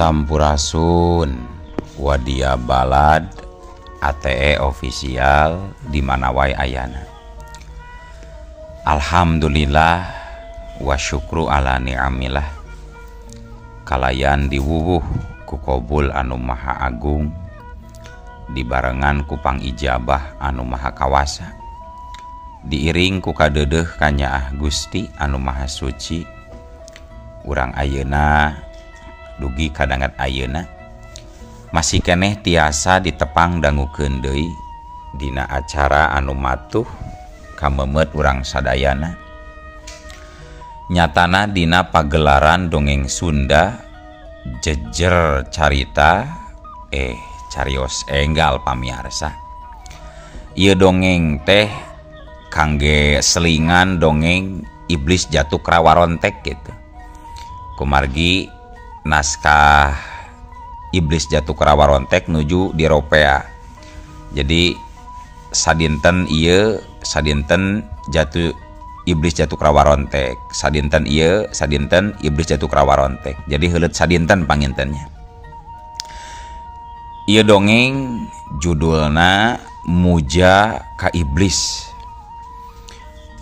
Sampurasun Wadia Balad ATE official di mana wae ayana. Alhamdulillah wa syukru ala ni'amillah. Kalayan diwuwuh ku kobul anu maha agung, dibarengan ku pangijabah anu maha kawasa, diiring ku kadeudeuh kanyaah Gusti anu maha suci. Urang ayeuna dugi kadangat ayeuna masih keneh tiasa ditepang dangukeun deui dina acara anu matuh kamemet urang sadayana. Nyatana dina pagelaran dongeng Sunda jejer carita carios enggal pamiarsa. Ieu dongeng teh kangge selingan dongeng iblis jatuh krawarontek gitu. Kumargi naskah iblis jatuh krawarontek nuju di ropea. Jadi sadinten ieu sadinten jatuh iblis jatuh krawarontek, sadinten ieu sadinten iblis jatuh krawarontek. Jadi heuleut sadinten pangintennya. Ieu dongeng judulna Muja ka Iblis.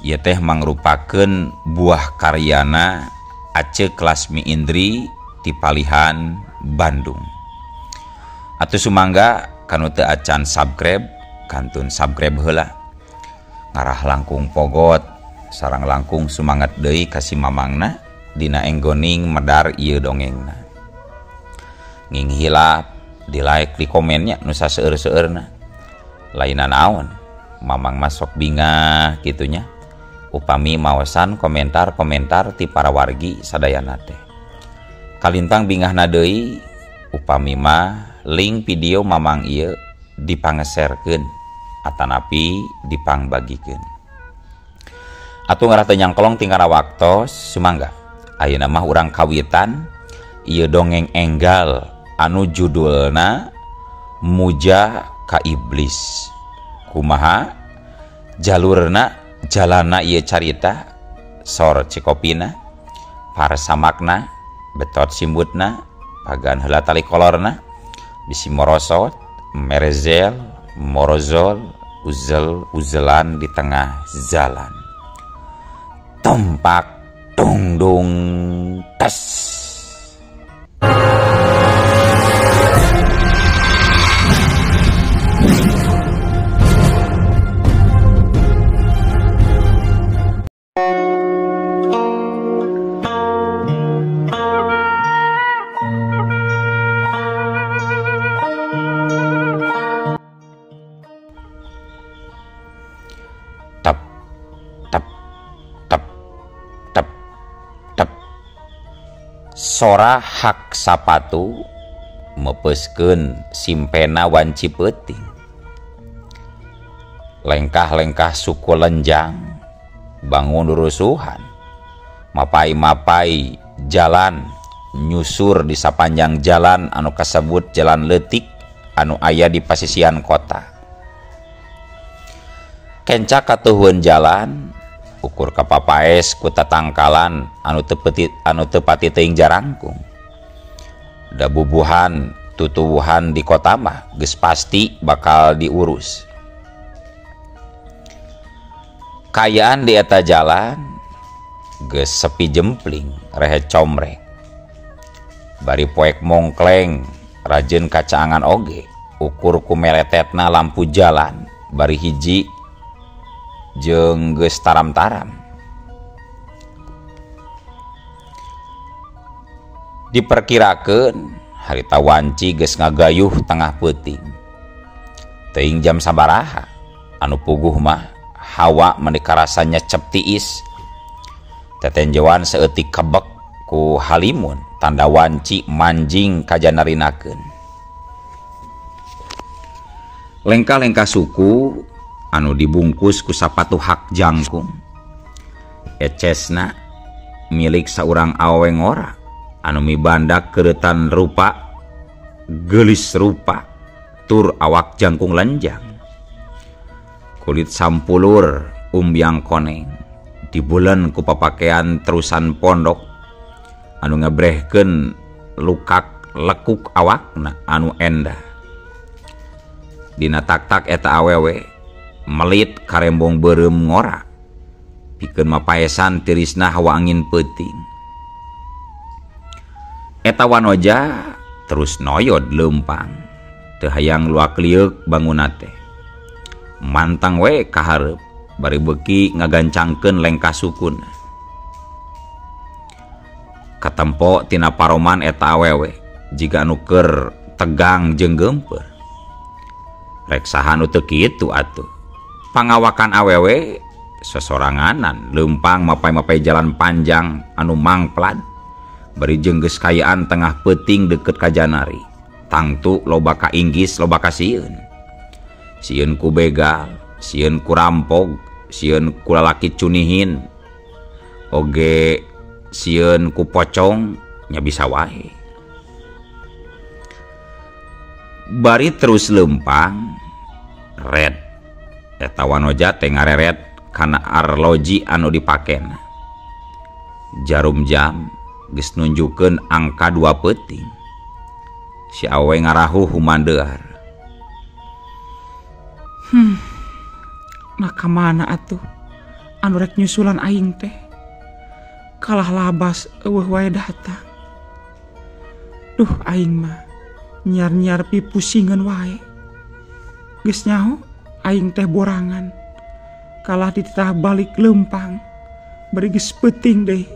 Ieu teh mangrupakeun buah karyana Aceh Lasmi Indri ti Palihan Bandung. Atuh sumangga kanu teu acan subscribe kantun subscribe heula. Ngarah langkung pogot sarang langkung sumangat deui ka si mamangna dina enggoning medar ieu dongengna. Nging hilap di like di komennya nu saseueur-seueurna. Lainna naon mamang mah sok bingah kitunya upami maosan komentar-komentar ti para wargi sadayana teh. Kalintang bingahna deui upami mah link video mamang ieu dipangeserkeun atanapi dipangbagikeun. Atuh ngarah teu nyangkolong tingkara waktos sumangga. Ayeuna mah urang kawitan ieu dongeng enggal anu judulna Muja ka Iblis. Kumaha jalurna jalana ieu carita, sor cikopina, parsamakna, betot simbutna, pagan heula tali kolorna, bisi morosot, merezel, morozol, uzel uzelan di tengah jalan. Tumpak tungdung tes. Tap tap tap tap tap. Sora hak sapatu mepeuskeun simpena wanci peuting. Lengkah-lengkah suku lenjang bangun rusuhan. Mapai-mapai jalan nyusur di sapanjang jalan anu kasebut jalan leutik anu aya di pasisian kota. Kenca katuhun jalan ukur kapapaes ku tatangkalan anu teu pati teuing jarangkung. Da bubuhan tutuwuhan di kota mah geus pasti bakal diurus. Kayaan di eta jalan geus sepi jempling rehe comrek. Bari poek mongkleng rajeun kacaangan oge ukur ku meletetna lampu jalan bari hiji jeung geus taram-taram. Diperkirakeun harita wanci geus ngagayuh tengah peuting. Teuing jam sabaraha anu puguh mah hawa meni karasa nyecep tiis. Tetenjoan saeutik kebek ku halimun tanda wanci manjing kajanarinakeun. Lengkah-lengkah suku anu dibungkus ku sapatu hak jangkung. Ecesna milik saurang awewe ngora anu mibanda keureutan rupa geulis rupa tur awak jangkung lenjang. Kulit sampulur umbyang koneng dibulen ku papakean terusan pondok anu ngebrehkeun lukak Lekuk awakna anu endah. Dina tak-tak eta awewe melit karembong beureum ngora. Pikeun mapaesan tirisna hawa angin peuting. Eta wanoja terus noyod leumpang. Teu hayang luak lieuk bangunna teh. Mantang we ka hareup bari beuki ngagancangkeun lengkah sukuna. Katempo tina paroman eta awewe jiga anu keur tegang jeung geumpeur. Rek saha nu teu kitu atuh. Pangawakan awewe sesoranganan leumpang mapay-mapay jalan panjang anu mangplad bari jeung geus kayaan tengah peuting deukeut ka Janari. Tangtu loba ka inggis loba ka sieun. Sieun ku begal, sieun ku rampog, sieun ku lalaki cunihin, oge sieun ku pocong nya bisa wae. Bari terus leumpang red eta wanoja teh ngareret kana arloji anu dipakena. Jarum jam geus nunjukeun angka 2 peuting. Si awe ngarahuh humandear. Nah ka mana atuh anu rek nyusulan aing teh? Kalah labas eueuh wae datang. Duh aing mah nyiar-nyiar pipusingan wae. Geus nyaho aing teh borangan. Kalah dititah balik leumpang. Bari geus peuting deui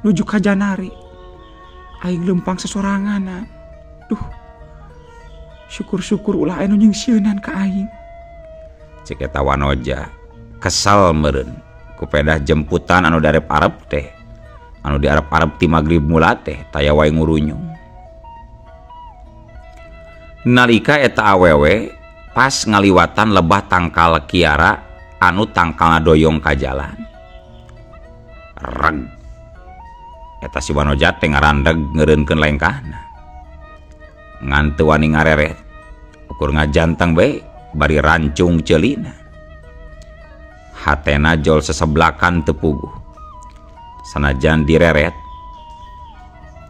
nuju ka Janari. Aing leumpang sesoranganan. Duh. Syukur-syukur ulah anu nyingsieunan ka aing. Cek eta wanoja kesal meureun ku pedah jemputan anu diarep-arep teh. Anu diarep-arep ti magrib mula teh taya wae ngurunyung. Nalika eta awewe pas ngaliwatan lebah tangkal kiara anu tangkalna doyong ka jalan. Reg. Eta si wanoja teh ngarandeg ngeureunkeun lengkahna. Ngan teu wani ngareret. Ukur ngajanteng bae bari rancung ceulina. Hatena jol seseblakan teu puguh. Sanajan direret,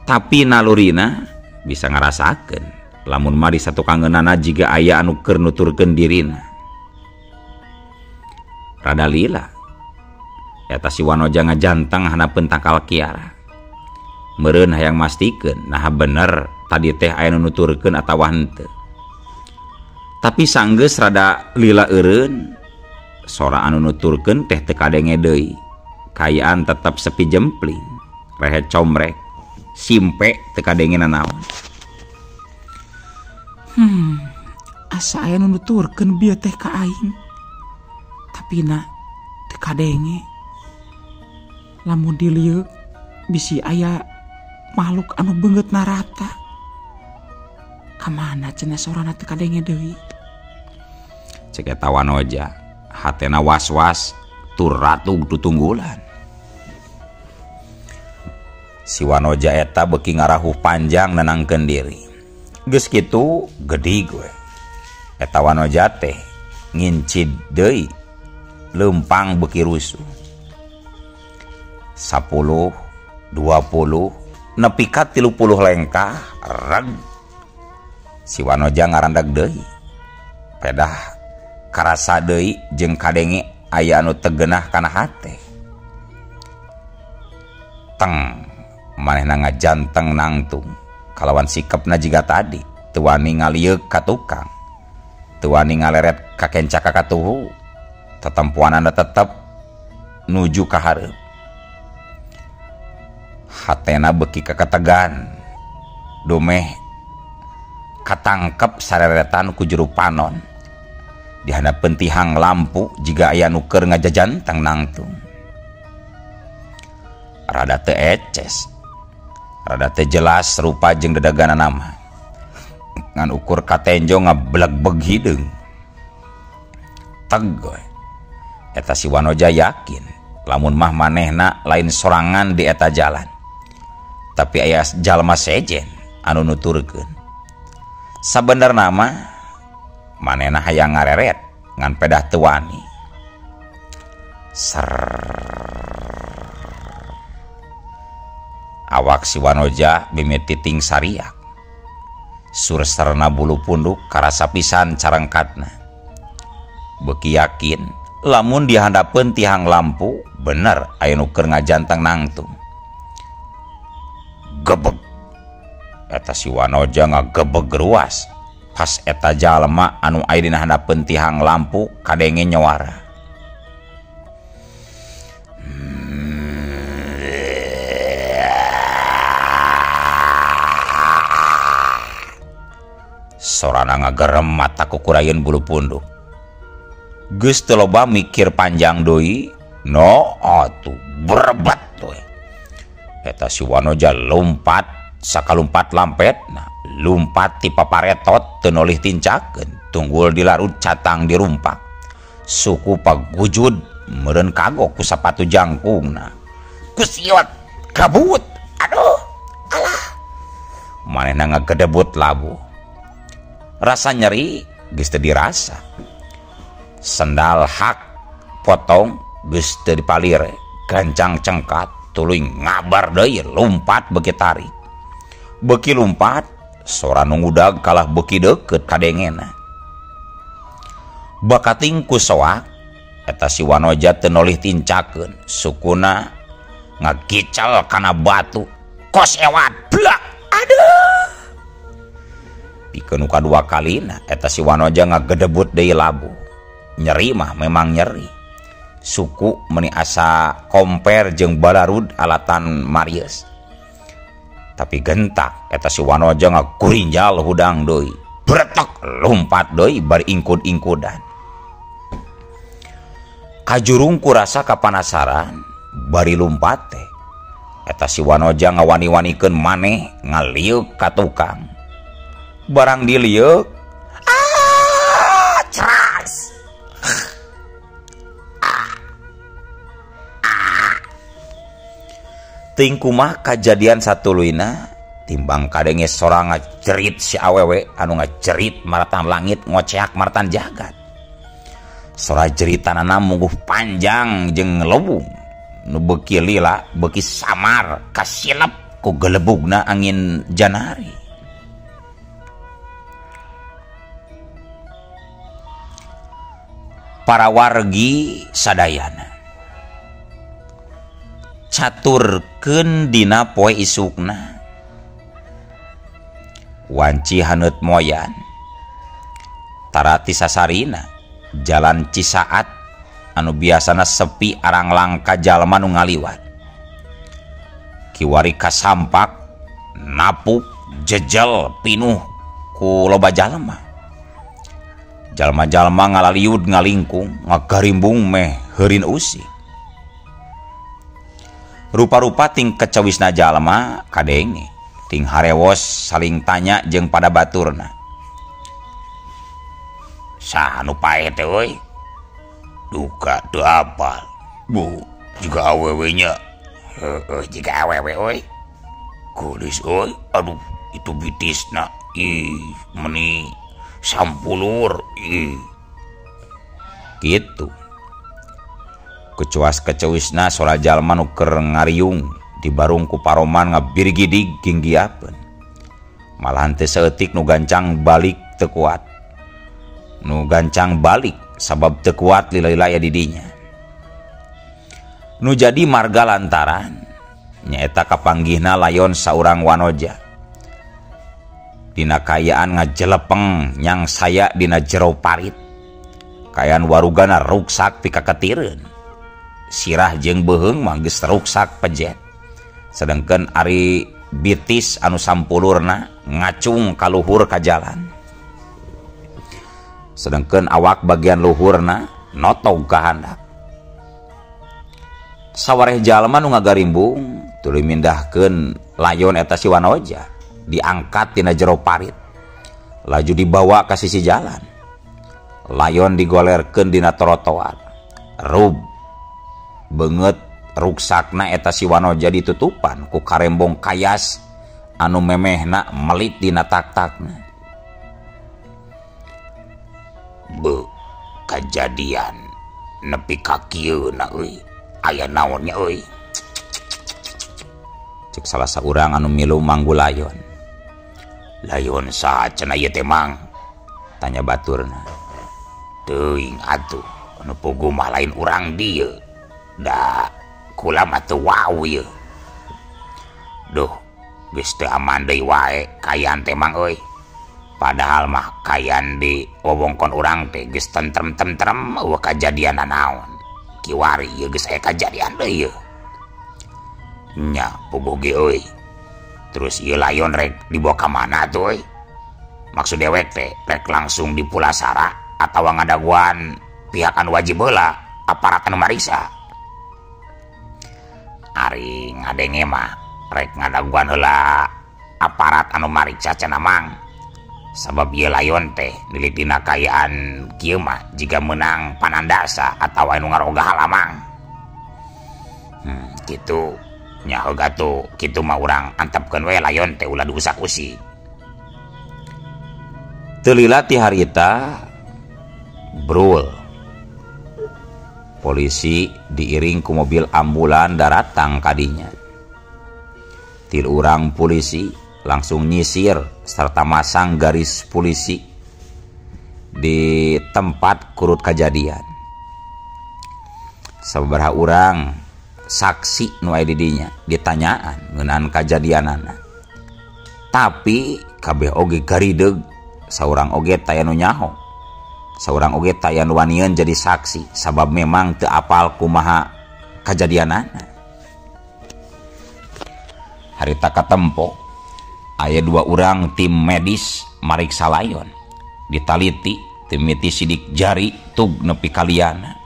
tapi nalurina bisa ngarasakeun lamun mah di satukangeunana jiga aya anu keur nuturkeun dirina. Rada lila eta si wanoja ngajanteng hanapeun tangkal kiara. Meureun hayang mastikeun naha bener tadi teh aya nu nuturkeun atawa henteu. Tapi sanggeus rada lila eureun, sora anu nuturkeun teh teu kadenge deui. Kayaan tetep sepi jempling, rehe comrek, simpe teu kadenge nanaon. Asa aya nu nuturkeun bieu teh ka aing. Tapi na teu kadenge. Lamun dilieuk bisi aya makhluk anu beungeutna rata. Kamana cenah sorana teu kadenge deui. Cek eta wanoja, hatena was-was tur ratug tutunggulan. Si wanoja eta beuki ngarahuh panjang nenangkeun diri. Geus kitu gedig we. Eta wanoja teh ngincid deui leumpang beuki rusuh. 10, 20, nepi ka 30 lengkah reg. Si wanoja ngarandag deui. Pedah karasa deui jeung kadenge aya anu tegenah kana hate. Teng manehna ngajanteng nangtung kalawan sikepna jiga tadi, teu wani ngalieuk ka tukang, teu wani ngaleret ka kenca ka katuhu, tetempuanana tetep nuju ka hareup. Hatena beuki kaketegan, dumeh katangkep sareretan ku juru panon. Di handapeun tihang lampu jiga aya nu keur ngajajanteng nangtung. Rada teu eces, rada teu jelas rupa jeung dedeganana mah. Ngan ukur katenjo ngablegbeg hideung. Teg we. Eta si wanoja yakin lamun mah manehna lain sorangan di eta jalan. Tapi aya jalma sejen anu nuturkeun. Sabenerna mah manehna hayang ngareret ngan pedah teu wani. Ser. Awak si wanoja mimiti ting sariak. Surserna bulu punduk karasa pisan carengkatna. Beuki yakin lamun dihandapeun tihang lampu bener aya nu keur ngajanteng nangtung. Gebeg. Eta si Wanoja ngagebeg ruas. Pas eta jalma anu aya dina handapeun tihang lampu kadenge nyawara. Sorana ngagerem mata kukurayeun bulu punduk. Geus teu loba mikir panjang deui, no atuh berebat we. Eta si Wanoja lompat sakalumpat lampetna, lumpat ti paparetot teu nolih tincakeun, tunggul dilarut catang dirumpak. Suku pagujud meureun kagok ku sapatu jangkungna. Kusiot kabut, aduh, alah. Manehna ngagedebut labuh. Rasa nyeri geus teu dirasa. Sendal hak potong geus teu dipalire, gancang cengkat tuluy ngabar deui lumpat beuki tarik. Beuki lumpat sora nu ngudag kalah beuki deukeut kadengena. Bakating ku soak eta si Wanoja teu nolih tincakeun, sukuna ngagical kana batu. Kos ewat blak, aduh. Pikeun nu kadua kalina eta si Wanoja ngagedebut deui labuh. Nyeri mah memang nyeri. Suku meni asa komper jeung balarud alatan Marius. Tapi gentak eta si Wanoja ngagurinjal hudang deui. Bretek lompat deui bari ingkud-ingkudan. Kajurung kurasa kapanasaran bari lumpat teh. Eta si Wanoja ngawani-wanikeun maneh ngalieuk ka tukang. Barang dilieuk, ah, ceras. Ting kumah kajadian satuluyna timbang kadenge sora ngajerit si awewe anu ngajerit maratan langit ngoceak maratan jagat. Sora jeritanana mungguh panjang jeung ngelubung nu beuki lila beuki samar kasilep ku gelebugna angin janari. Para wargi sadayana caturkeun dina poe isukna. Wanci haneut moyan tarati sasarina jalan Cisaat anu biasana sepi arang langka jalma nu ngaliwat. Kiwari kasampak napuk jejel pinuh ku loba jalma. Jalma-jalma ngalaliud ngalingkung ngagarimbung meh heurin usik. Rupa-rupa ting kecawisna jalma kadenge, ting harewos saling tanya jeung pada baturna. Saha nu paeh teh euy? Duka teu apal. Bu, jiga awewe nya. Heueuh jiga awewe euy. Geulis euy, aduh itu bitisna. Ih, meni sampulur. Ih. Kitu. Kecuas kecawisna sora jalma nu keur ngariung dibarung ku paroman ngabirgidig ginggiapeun. Malahan teu saeutik nu gancang balik teu kuat. Nu gancang balik sabab teu kuat lila-lila aya di dinya. Nu jadi marga lantaran nyaeta kapanggihna layon saurang wanoja. Dina kayaan ngajelepeng nyang saya dina jero parit. Kaayaan warugana ruksak pikaketireun. Sirah jeung beuheung mah geus ruksak pejet. Sedengkeun ari bitis anu sampulurna ngacung ka luhur ka jalan. Sedengkeun awak bagian luhurna notog ka handap. Sawareh jalma nu ngagarimbung tuluy mindahkeun layon eta si Wanoja, diangkat tina jero parit. Laju dibawa ka sisi jalan. Layon digolerkeun dina trotoar. Rub beungeut ruksakna eta si Wanoja ditutupan ku karembong kayas anu memehna melit dina tak-takna. Be kajadian nepi ka kieu na euy, aya naon nya euy. Cek salah saurang anu milu manggulayon. Layon saha cenah ieu teh Mang? Tanya baturna. Teuing atuh, anu puguh mah lain urang dieu. Da kula mah teu wau ieu. Duh, geus teu aman deui wae kayan teh Mang euy. Padahal mah kayan di wewengkon urang teh geus tentrem-tentrem eueuh kajadian naon. Kiwari ieu geus aya kajadian deui ieu. Nya puguh ge euy. Terus ieu layon rek dibawa ka mana tuh euy? Maksud dewek teh rek langsung dipulasara atawa ngadaguan pihak anu wajib heula aparat anu mariksa. Ari ngadenge mah rek ngadaguan heula aparat anu mariksa cenah Mang. Sabab ieu layon teh nilitina kaayaan kieu mah jiga meunang panandasa atawa anu ngarogah halamang. Kitu nya heug atuh kitu mah urang antepkeun we layon teh ulah diusak-usik. Teu lila ti harita brul. Polisi diiring ku mobil ambulan daratang kadinya. Tilu urang polisi langsung nyisir serta masang garis polisi di tempat kurut kejadian. Sababaraha urang saksi nu aya di dinya ditanyaan ngeunaan kajadianana. Tapi kabeh oge garideug, saurang oge taya nu nyaho. Saurang oge taya nu wanieun jadi saksi sabab memang teu apal kumaha kajadianana. Harita katempo aya dua urang tim medis mariksa layon. Ditaliti timiti sidik jari tug nepi kaliana.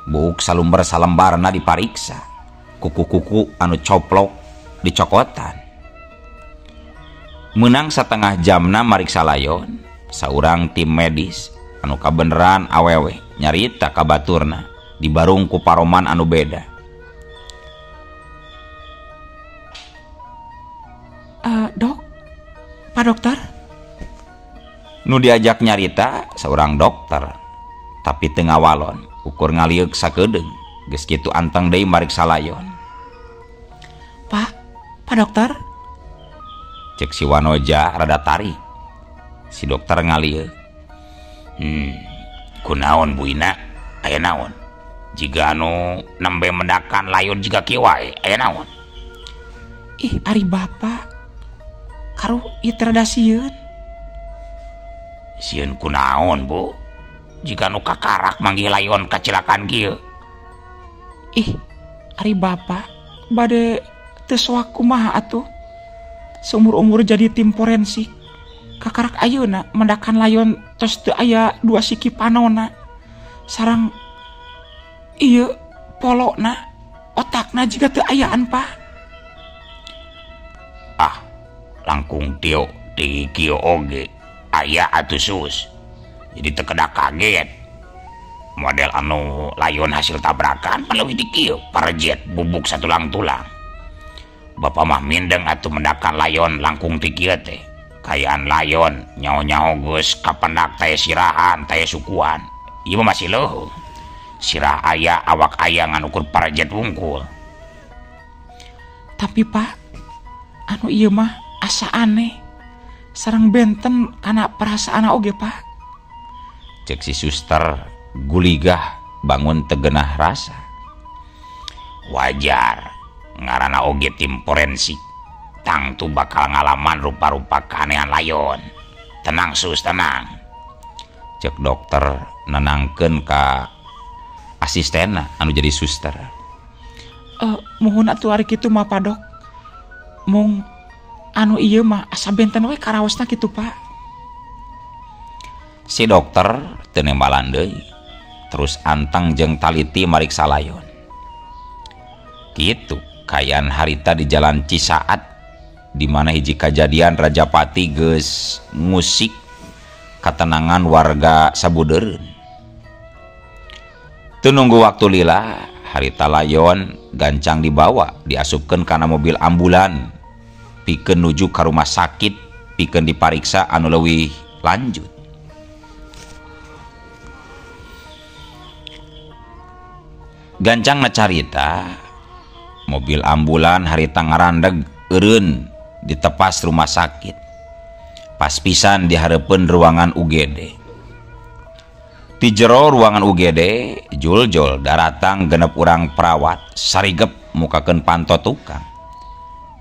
Buuk salumber salembarna dipariksa. Kuku-kuku anu coplok dicokotan. Menang setengah jamna mariksa layon, saurang tim medis anu kabeneran awewe nyarita ka baturna dibarung ku paroman anu beda. Dok, Pak Dokter? Nu diajak nyarita seorang dokter, tapi teu ngawalon, ukur ngalieuk sakedeung, geus kitu anteng deui mariksa layon. Pak, Pak Dokter? Cek si Wanoja rada tarik. Si dokter ngalieuk. Kunaon Bu Ina? Aya naon? Jiga anu nembe mendakan layon jiga kieu wae, aya naon? Ih, ari bapak karuh ieu teh rada sieun. Sieun kunaon, Bu? Jika nu kakarak manggih layon kacilakan kieu. Ih, ari bapak bade teu soak kumaha atuh? Seumur-umur jadi tim forensik. Kakarak ayeuna mendakan layon tos teu aya dua siki panona. Sarang ieu polona, otakna jiga teu ayaan, Pak. Ah, langkung tio di kieu oge aya atuh sus. Jadi teu kedah kaget. Model anu layon hasil tabrakan leuwih di kieu parjet bubuk satulang-tulang. Bapak mah mindeng atuh mendakan layon langkung ti kieu teh. Kayaan layon nyaho-nyaho geus kapendak taya sirahan taya sukuan. Ieu mah masih leuheung. Sirah aya awak aya ngan ukur parjet wungkul. Tapi Pak, anu ieu mah asa aneh. Sareng benten kana perasaanna oge, Pak. Cek si suster guligah bangun tegenah rasa. Wajar, ngaranna oge tim forensik. Tangtu bakal ngalaman rupa-rupa keanehan layon. Tenang sus, tenang. Cek dokter nenangkeun ka asistenna anu jadi suster. Muhun atuh ari kitu mah Pak Dok. Mung anu ieu mah asa benten we karaosna kitu, Pak. Si dokter teu nembalan deui. Terus anteng jeung taliti mariksa layon. Kitu kayan harita di jalan Cisaat di mana hiji kajadian Rajapati geus ngusik katenangan warga sabudeureun. Teu nunggu waktu lila, harita layon gancang dibawa diasupkeun kana mobil ambulan pikeun nuju ka rumah sakit pikeun dipariksa anu leuwih lanjut. Gancang ngacarita mobil ambulan harita ngarandeg eureun ditepas rumah sakit. Pas pisan dihareupeun ruangan UGD. Di jero ruangan UGD juljul daratang genep urang perawat sarigep mukakeun panto tukang.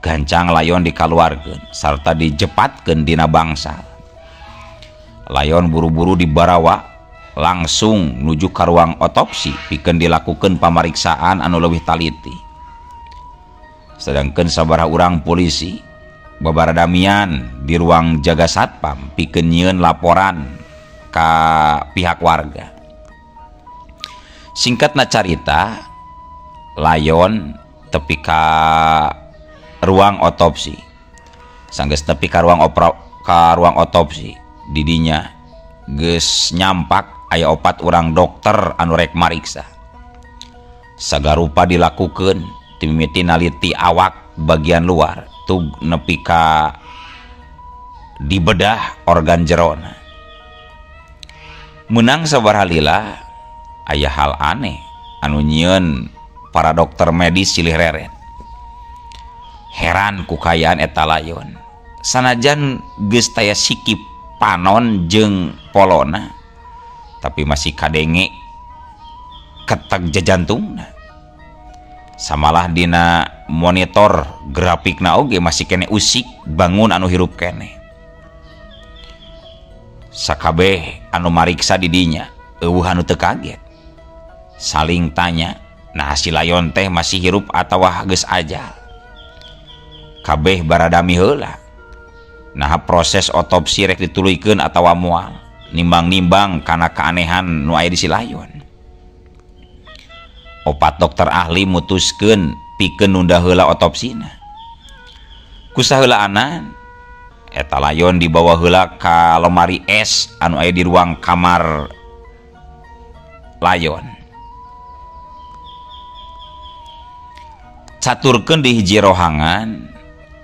Gancang layon dikaluarkeun sarta dijepatkeun dina bangsal. Layon buru-buru dibarawa langsung nuju ka ruang otopsi pikeun dilakukeun pamariksaan anu leuwih taliti. Sedangkeun sabaraha urang polisi babaradamian di ruang jaga satpam pikeun nyieun laporan ka pihak warga. Singkatna carita, layon tepi ka ruang otopsi. Sanggeus tepi ka ruang otopsi, didinya geus nyampak aya opat urang dokter anu rek mariksa. Sagarupa dilakukeun timimiti naliti awak bagian luar tug nepi ka dibedah organ jerona. Menang sabaraha lila aya hal aneh anu nyieun para dokter medis silih reret. Heran ku kayaan eta layon. Sanajan geus taya sikip panon jeung polona, tapi masih kadenge ketek jajantungna. Samalah dina monitor grafikna oge masih kene usik bangun anu hirup kene. Sakabeh anu mariksa didinya eueuh anu teu kaget. Saling tanya, nah si layon teh masih hirup atawa geus ajal. Kabeh baradami heula. Nah proses otopsi rek dituluykeun atawa moal, nimbang-nimbang kana keanehan nu aya di si layon. Opat dokter ahli mutuskeun pikeun nunda heula otopsina. Kusaheulaanan eta layon dibawa heula ka lemari es anu aya di ruang kamar layon. Caturkeun di hiji rohangan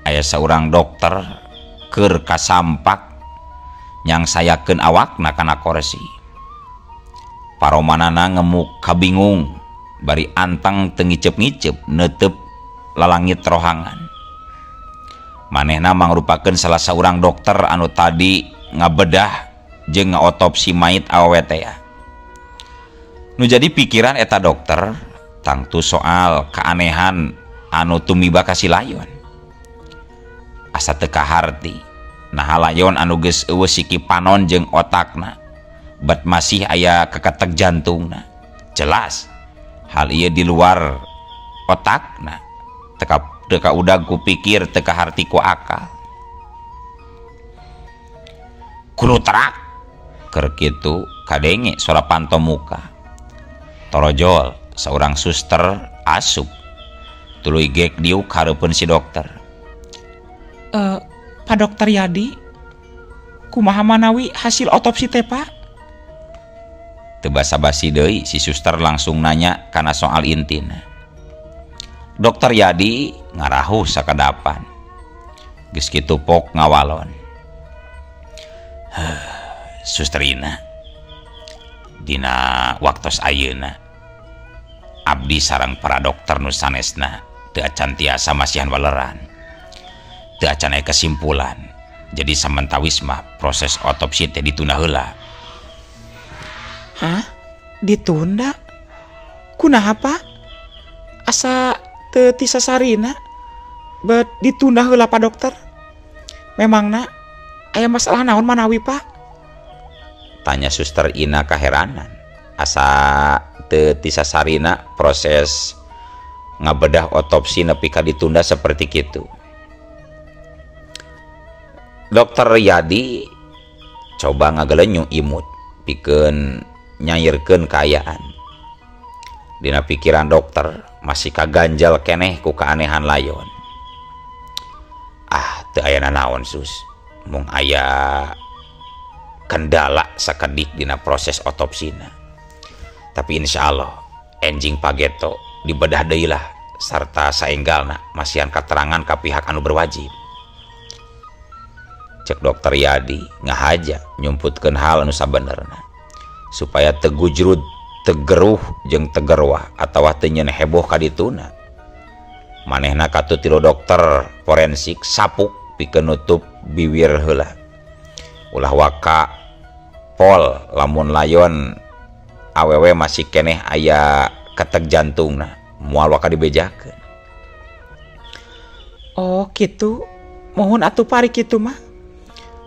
aya saurang dokter keur kasampak nyangsayakeun awakna kana kursi. Paromanana ngemuk kabingung bari anteng teu ngiceup-ngiceup neuteup lalangit rohangan. Manehna mangrupakeun salah saurang dokter anu tadi ngabedah jeung ngaotopsi mayit awewe teh. Nu jadi pikiran eta dokter tangtu soal keanehan anu tumiba ka si layon. Asa teu kaharti naha layon anu geus eueuh siki panon jeung otakna bet masih aya keketek jantungna. Jelas hal ieu di luar otakna, teka udag ku pikir, teka harti ku akal. Kulutrak keur kitu kadenge suara panto muka. Torojol seorang suster asup tuluy gek diuk hareupeun si dokter. Pak Dokter Yadi, kumaha manawi hasil otopsi teh Pak? Teu basa-basi deui si suster langsung nanya kana soal intina. Dokter Yadi ngarahuh sakadapan. Geus kitu pok ngawalon. Susterina, dina waktos ayeuna abdi sareng para dokter nu sanesna teu acan tiasa masihan waleran. Teu acan aya kesimpulan. Jadi samentawis mah proses otopsi teh ditunda heula. Hah? Ditunda? Kunaha Pak? Asa teu tisasarina bet ditunda heula Pak Dokter. Memangna aya masalah naon manawi Pak? Tanya Suster Ina kaheranan. Asa teu tisasarina proses ngabedah otopsi nepi ka ditunda seperti kitu. Dokter Yadi coba ngagelenyu imut pikeun nyairkeun kaayaan. Dina pikiran dokter masih kaganjal keneh ku keanehan layon. Ah, teu aya nanaon sus. Mung aya kendala sakedik dina proses otopsina. Tapi insyaallah enjing pageto dibedah deui lah sarta saenggalna masihan katerangan ka pihak anu berwajib. Cek Dokter Yadi ngahaja nyumputkeun hal anu sabenerna supaya teu gujrud, tegeruh jeung tegerwah atawa teu nyeun heboh ka dituna. Manehna katut tilu dokter forensik sapuk pikeun nutup biwir heula. Ulah waka pol lamun layon awewe masih keneh aya ketek jantungna moal waka dibejakeun. Oh kitu, mohon atuh pari kitu mah.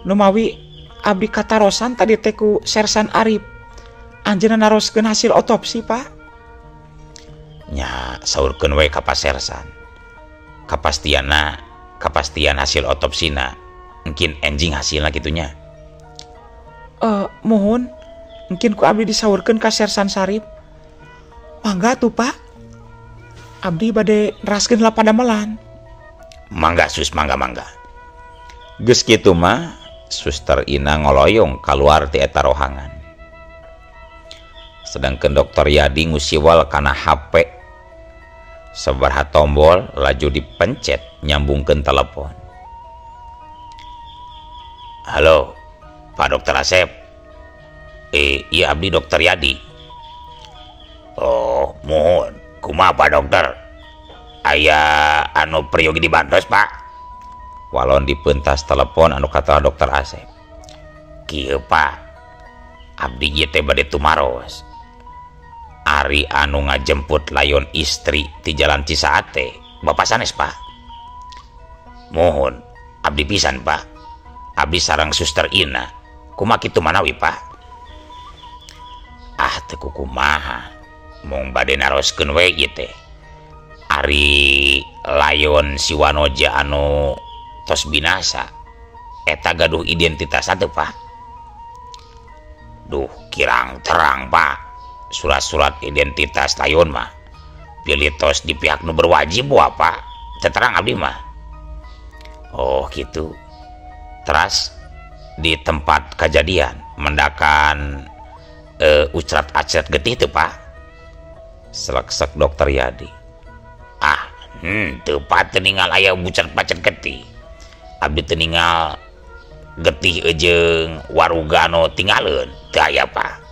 Numawi abdi katarosan tadi teh ku Sersan Arif. Anjeunna naroskeun hasil otopsi, Pak. Nya saurkeun we ka Pak Sersan. Kapastian hasil otopsina mungkin enjing hasilna kitunya. Mohon mungkin ku abdi disaurkeun ka Sersan Sarip. Mangga tuh, Pak. Abdi bade neraskeun heula padamelan. Mangga sus, mangga mangga. Geus kitu mah Suster Ina ngoloyong kaluar ti eta rohangan. Sedangkan Dokter Yadi ngusiwal kana HP. Sabaraha tombol laju dipencet nyambungkeun telepon. Halo, Pak Dokter Asep. Iya abdi Dokter Yadi. Oh, mohon. Kumaha Pak Dokter? Aya anu priyogi dibantos, Pak. Walon dipentas telepon anu kata Dokter Asep. Kieu Pak, abdi ieu teh bade tumaros. Ari anu ngajemput layon istri ti jalan Cisaate, Bapak sanes Pak. Mohon, abdi pisan Pak. Abdi sareng Suster Ina. Kumaha kitu manawi Pak? Ah teu kumaha. Mung bade naroskeun we ieu teh. Ari layon si Wanoja anu tos binasa eta gaduh identitas teu Pak? Duh kirang terang Pak. Surat-surat identitas layon mah pilih tos di pihak nu berwajib wa Pak. Teu terang abdi mah. Oh gitu. Teras di tempat kejadian mendakan ucrat-acret getih teu Pak? Seleksek Dokter Yadi. Ah, teu Pak teu ninggal aya bucat-pacet getih. Abdi teu ninggal getih jeung waruga anu tinggaleun teu aya Pak.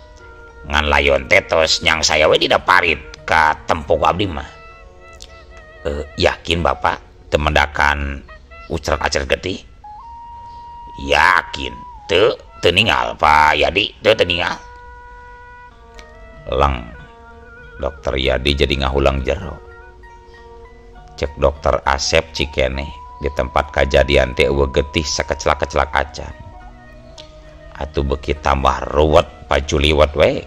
Ngan layon teh tos nyang saya we dina parit ka tempo ku abdi mah. Yakin Bapak teu mendakan ucrat-acret getih? Yakin teu teu ninggal Pak Yadi, teu teu ninggal. Leng Dokter Yadi jadi ngahulang jero. Cek Dokter Asep cikene di tempat kejadian teh eueuh getih sakecelak-kecelak acan. Atuh beuki tambah ruwet paculiwet we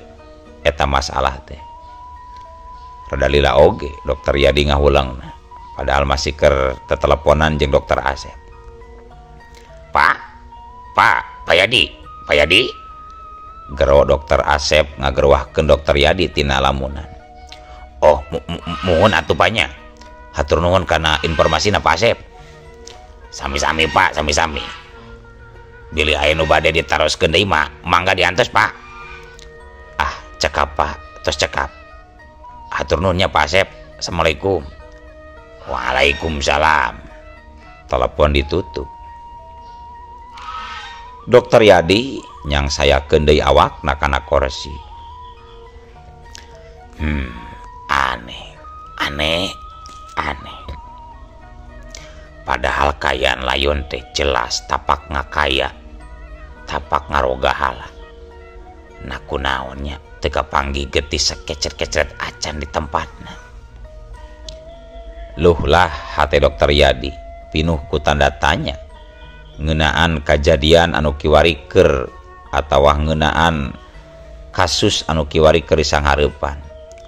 eta masalah teh. Rada lila oge Dokter Yadi ngahulangna padahal masih keur teteleponan jeung Dokter Asep. Pak, Pak, Pak Yadi, Pak Yadi. Gero Dokter Asep ngagerwahkeun Dokter Yadi tina lamunan. Oh, muhun atuh panya. Hatur nuhun kana informasina Pak Asep. Sami-sami Pak, sami-sami. Bilih aya nu bade ditaroskeun deui mah, mangga diantos Pak. Ah, cekap Pak, tos cekap. Hatur nuhun nya Pak Asep. Assalamualaikum. Waalaikumsalam. Telepon ditutup. Dokter Yadi nyang sayakeun deui awakna kana kursi. Aneh, aneh, aneh. Padahal kayaan layon teh jelas tapak ngakaya, tapak ngaroga hala. Nah kunaonnya teu kapanggih getih sakecret-kecret acan di tempatna. Luh lah hate Dokter Yadi pinuh ku tanda tanya ngeunaan kajadian anu kiwari keur atawa ngeunaan kasus anu kiwari keur disanghareupan.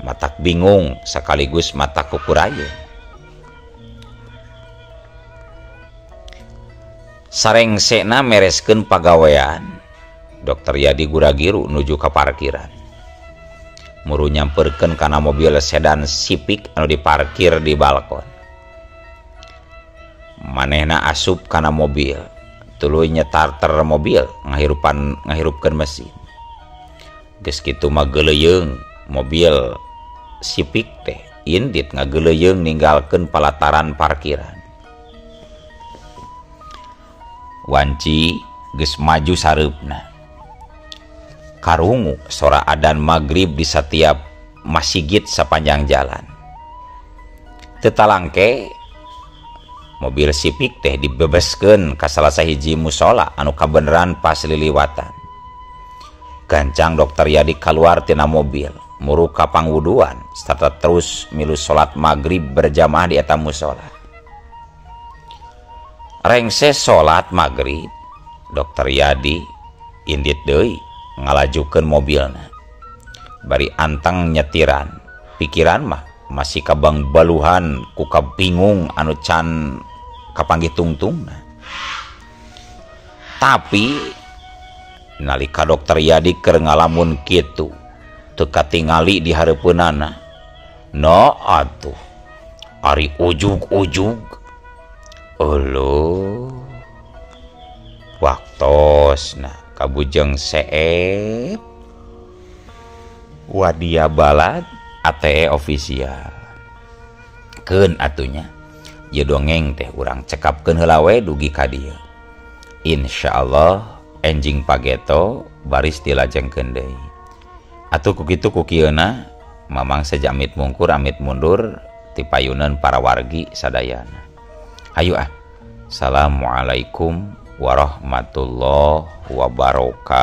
Matak bingung sekaligus matak kukurayeun. Sarengsena mereskeun pagawean, Dokter Yadi guragiru nuju ka parkiran. Muru nyamperkeun kana mobil sedan Civic anu diparkir di balkon. Manehna asup kana mobil, tuluy nyetarter mobil ngahirupkeun mesin. Geus kitu mah geuleuyeung mobil Civic teh indit ngageuleuyeung ninggalkeun palataran parkiran. Wanci geus maju sareupna. Karungu sora adan magrib di setiap masjid sepanjang jalan. Teu talangke Mobil Civic teh dibebeskeun ka salah sahiji musola anu kabeneran pas liliwatan. Gancang Dokter Yadi keluar tina mobil, muruk ka pangwuduan serta terus milu salat maghrib berjamaah di eta musola. Rengse salat maghrib, Dokter Yadi indit deui ngalajukeun mobilna. Bari anteng nyetiran, pikiran mah masih kabang baluhan ku kabingung anu can kapanggih tungtungna. Tapi nalika Dokter Yadi keur ngalamun kitu, teu katingali di hareupeunana. No atuh, ari ujug-ujug. Euleuh. Waktosna kabujeng seep Wadia Balad ATE official. Keun atunya ieu dongeng teh urang cekapkeun heula we dugi ka dieu. Insyaallah enjing pageto baris dilajengkeun deui. Atuh ku kitu ku kieuna Mamang seja amit mungkur amit mundur ti payuneun para wargi sadayana. Hayu ah. Assalamualaikum warahmatullahi wabarakatuh.